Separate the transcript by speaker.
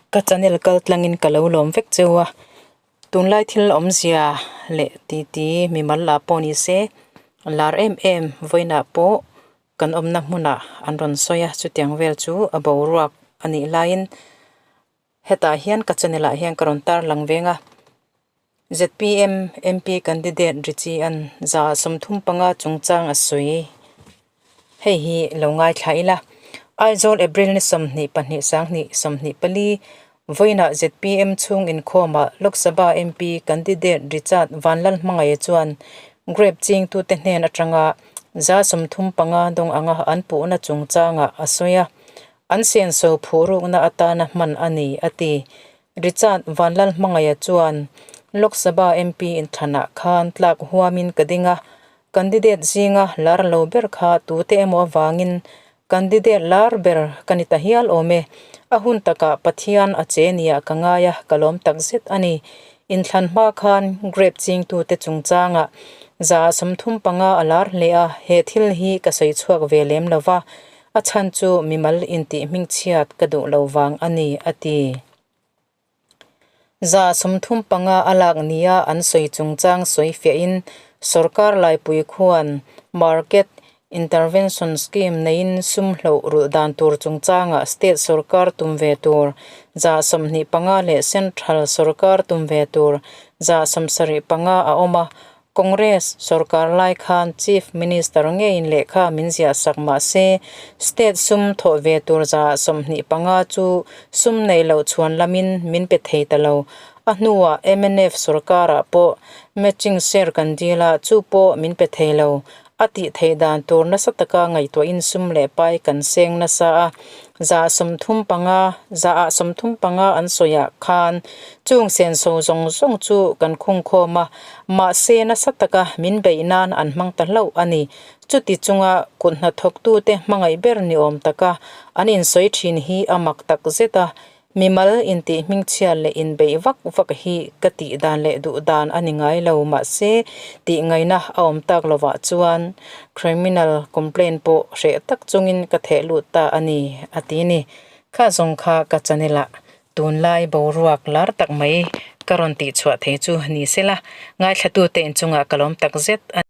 Speaker 1: Ka channel kal tlangin ka lo lawm vek cheu a, tunlai thil awmzia leh titi mimal lah pawh ni se lar em em vawiinah pawh kan awmna hmunah an rawn sawi a, chutiang vel chu a boruak a nih laiin hetah hian ka channel ah hian ka rawn tarlang veng a. Zpm MP candidate Richie an 35 chungchang a sawi. Hei hi lo ngaithla ila. Aizawl April ni 22 sang 24 vawiinah zpm chhung inkhawmah Lok Sabha MP candidate Richard Vanlalhmangaih chuan grape chingtute hnen atanga 35 dawng anga an puhna chungchangah a sawi a. An senso phurukna atana hman a ni, a ti. Richard Vanlalhmangaih chuan Lok Sabha MP inthlanah khan tlak huamin ka ding a, Candidate zinga lar lo ber kha tute emaw avangin candidate lar ber ka ni ta hial awm e. A hun takah Pathian a che nia ka ngai a, ka lawm tak zet a ni. Inthlan hma khan grape chingtute chungchangah 35 a lar hle a, he thil hi ka sawi chhuak ve lem lo va, a chhan chu mimal intih hmingchhiat ka duh lo vang a ni, a ti. 35 a lak nia an sawi chungchang sawi fiahin sorkar laipui khuan Market Intervention Scheme neiin sum hloh rulh dan tur chungchangah state sorkar tum ve tur 25 leh central sorkar tum ve tur 75 a awm a. Congress sorkar lai khan Chief Minister ngeiin lehkha min ziah sak mah se, state sum thawh ve tur 25 chu sum neih loh chhuan lamin min pe thei ta lo. A hnuah mnf sorkarah pawh matching share kan dil a, chu pawh min pe thei lo. A tih theih dan tur nasa taka ngaihtuahin sum leh pai kan seng nasa a. 35, 35 an sawiah khan chung senso zawng zawng chu kan khungkhawm a, mahse nasa taka min beih nan an hmang ta hlauh a ni. Chuti chunga kut hnathawktute hmangaih ber ni awm taka an insawi thin hi a mak tak zet a, Mimal intih hmingchhia leh inbeih vak vak hi ka tih dan leh duh dan a ni ngai lo, mahse tih ngaihna a awm tak lovah chuan criminal complaint pawh hreh tak chungin ka theh lut ta a ni, a ti ni. Kha zawng kha ka channel ah tunlai boruak lar tak mai ka rawn tih chhuah thei chu ni sela, ngaithlatute inchungah ka lawm tak zet a ni.